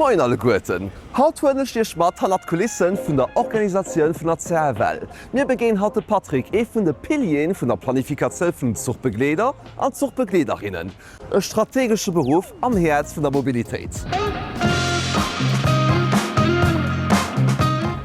Moien alleguerten! Haut huelen ech iech mat hannert d'Kulissen vun der Organisatioun vun der CFL. Mir begéinen haut de Patrick, ee vun de Pilieren vun der Planifikatioun vun den Zuchbegleeder an Zuchbegleederinnen. E strategesche Beruff am Häerz vun der Mobilitéit.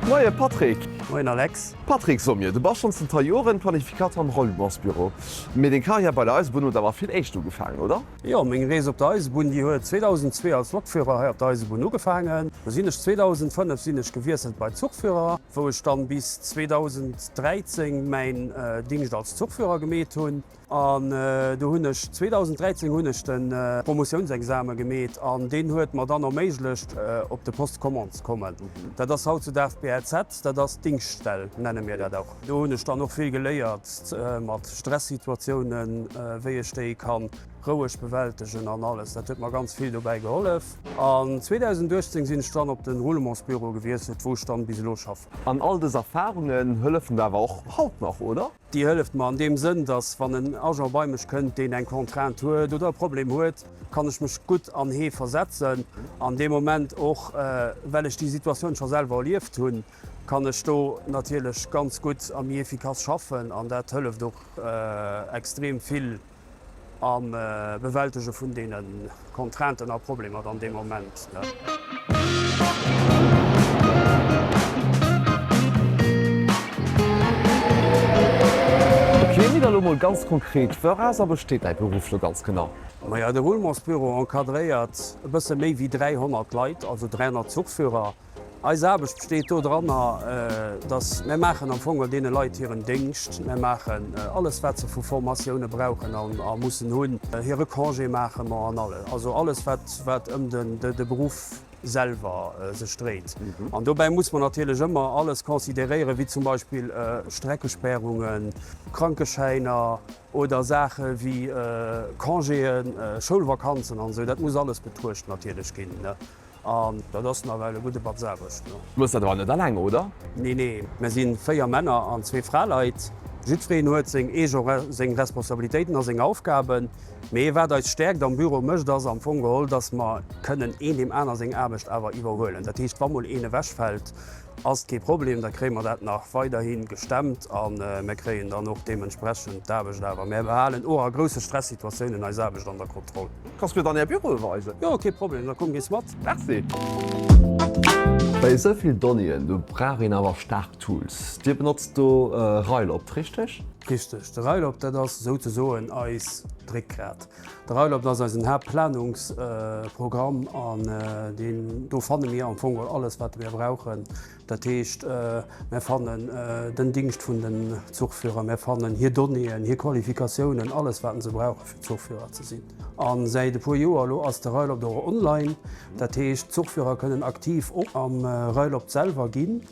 Moie Patrick! Moien Alex! Patrick, so mir, du bass schonn zënter Joren Planificateur am Roulementsbüro. Mee deng Karriär bei der Eisebunn huet awer vill éischt ugefaangen, oder? Jo, meng Rees op der Eisebunn, déi huet 2002 als Lokführer hei op der Eisebunn ugefaangen. Do sinn ech 2005 sinn ech gewiesselt bei d'Zuchführer, wou ech dann bis 2013 mäin Dingscht als Zuchführer gemeet hunn. An do hunn ech 2013 hunn ech de Promotiounsexame gemeet an deen huet mer dann erméiglecht op de Poste commande ze kommen. Dat ass hautzudags d'BLZ, dat ass d'Dingschtstell nenne mir dat och. Do hunn ech dann och vill geléiert mat Stressituatiounen, wéi ech déi kann roueg bewältegen an alles. Dat huet mer ganz vill dobäi gehollef. An 2018 sinn ech dann op de Roulementsbüro gewiesselt, wou ech dann bis elo schaffen. An all dës Erfahrungen hëllefen der awer och haut nach, oder? Déi hëlleft mer an deem Sënn, dass wann en Agent bei mech kënnt, deen eng Contrainte huet oder e Problem huet, kann ech mech gutt an hee versetzen. An deem Moment och, well ech déi Situatioun scho selwer erlieft hunn, kann ech do natierlech ganz gutt a méi efficace schaffen an dat hëlleft och extrem vill am Bewältege vun deene Contrainten a Problemer dann dee Moment. Ok, mee da lo mol ganz konkret, Wourauser besteet däi Beruff lo ganz genau? Maja, de Roulementsbüro encadréiert e bësse méi wéi 300 Leit, also 300 Zuchführer. Eis Aarbecht besteet do dranner, dass mär maachen am Fong deene Leit hiren Déngscht. Mär maachen alles, wat se vu Formatioune brauchen a mussen hunn. Hire Congé maache mer an alles. Also alles, wat wat ëm den de Beruff selwer sech dréit. An dobäi muss mer natierlech ëmmer alles consideréieren, wéi zum Beispill Streckesperrungen, Krankeschäiner oder Saache wéi Congéen, Schoulvakanzen an esou. Dat muss alles betruecht natierlech ginn. An dat ass nawell e gudde Batz Aarbecht. Du mëss dat awer net alleng, oder? Nee, nee, mir si 4 Männer an zwee Fraleit. Jiddwereen huet seng eege seng Responsabilitéiten a seng Aufgaben. Mee wat eis Stäerkt am Büro mécht, ass am Fong geholl, dass mer kënnen een deem aner seng Aarbecht awer iwwerhuelen. Dat heescht, wa mol een ewechfält, ass et kee Problem, da kréie mer dat nach weiderhi gestemmt a mir kréien dann och deementsprechend d'Aarbecht awer. Mir behalen och a grousse Stressituatiounen eis Aarbecht an der Kontroll. Kanns mir dann är Büroe weisen? Jo, kee Problem, da komm gees mat. Merci. Bei esou vill Donnéeën, do brauch een awer staark Tools. Dir benotzt do Railopt, richteg? Richteg. De Railopt, dat ass souzesoen eis d'Réckgrat. De Railopt ass eisen Haaptplanungsprogramm an deen, do fanne mir am Fong alles, wat mir brauchen. Dat heescht, mär fannen den Dingscht vun den Zuchführer, mär fannen hir Donnéeën, hir Qualifikatiounen, alles wat se brauche fir Zuchführer ze sinn. A säit e puer Joer elo ass de Railopt och online. Dat heescht, d'Zuchführer kënnen aktiv och am Railopt selwer ginn,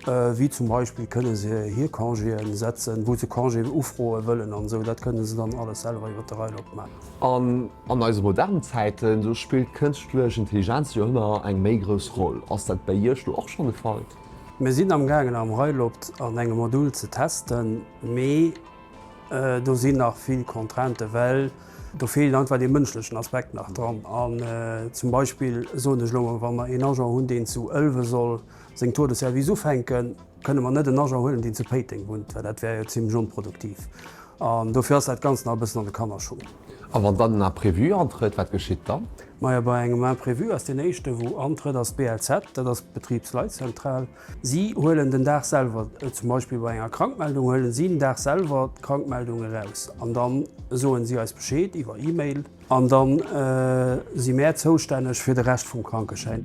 wéi zum Beispill kënne se hir Congéen setzen, wou se Congé ufroe wëllen an esou. Dat kënne se dann alles selwer iwwer de Railopt maachen. An an eise modernen Zäiten, do spillt d'kënschtlech Intelligenz jo ëmmer eng méi grouss Roll. Ass dat bäi Iech lo och schonn de Fall? Mir sinn amgaangen am Railopt an engem Modul ze testen, mee do sinn nach vill Contrainten, well do feelt einfach dee mënschlechen Aspekt nach dran. An zum Beispill, soen ech elo mol, wa mer een Agent hunn, deen zu Ëlwe soll seng Tour de service ufänken, kënne mer net en Agent huelen, deen zu Péiteng wunnt, well dat wär jo zimlech onproduktiv. An dofir ass dat Ganzt nach e bëssen an de Kannerschung. A wann dann en Imprévu antrëtt, wat geschitt dann? Majo, bei engem Imprévu ass deen éischte wou antrëtt ass d'BLZ, dat ass d'Betribsleitzentral. Si huelen den Dag selwer, zum Beispill bei enger Krankmeldung, huelen si den Dag selwer d'Krankmeldung eraus an da soen si eis Bescheed iwwer E-Mail. An dann si mär zoustänneg fir de Rescht vum Krankeschäin.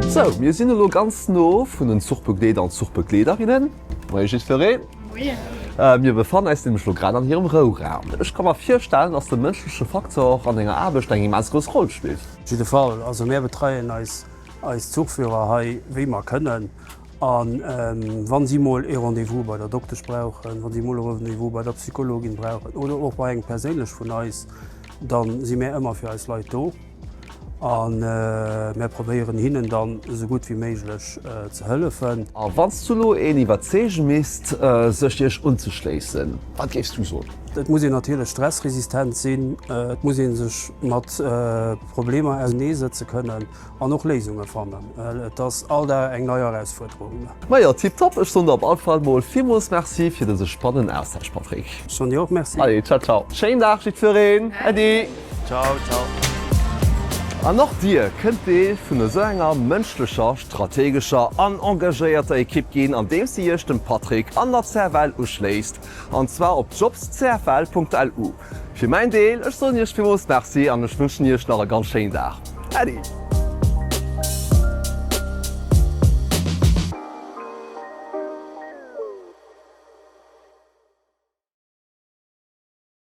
Sou, mir sinn elo ganz no vun den Zuchbegleeder an Zuchbegleederinnen. Moie jiddwereen. Moien. Mir befannen eis nämlech elo grad an hirem Rouraum. Ech ka mer virstellen, dass de mënschleche Faktor an denger Aarbecht eng immens grouss Roll spillt. Op jidde Fall. Also mär betreien eis eis Zuchführer hei wéi mer kënnen. A wa si mol ee Rendez-vous bei der Doktesch brauchen, wa si mol e Rendez-vous bei der Psychologin brauchen oder och bei engem perséinlech vun eis, da si mär ëmmer fir eis Leit do. A mär probéieren hinnen dann esou gutt wéi méiglech ze hëllefen. A wann s du elo een iwwerzeege misst, sech iech unzeschléissen, wat géifs du soen? Et muss een natierlech stressresistent sinn, et muss ee sech mat Problemer auserneesëtze kënnen an och Léisunge fannen. Et ass all Dag eng nei Erausfuerderung. Majo, tiptop! Ech soen der op all Fall mol villmools Merci fir dëse spannenden Austausch, Patrick. Ech soen dir och Merci. Allez, ciao ciao! Schéinen Dag jiddwereen! Äddi! Ciao, ciao. An och Dir kënnt Deel vun esou enger mënschlecher, strategescher an engagéierter Ekipp ginn, andeems Dir Iech dem Patrick an der CFL uschléisst, an zwar op jobs.cfl.lu. Fir mäin Deel, ech soen Iech villmools Merci an ech wënschen Iech nach e ganz schéinen Dag. Äddi!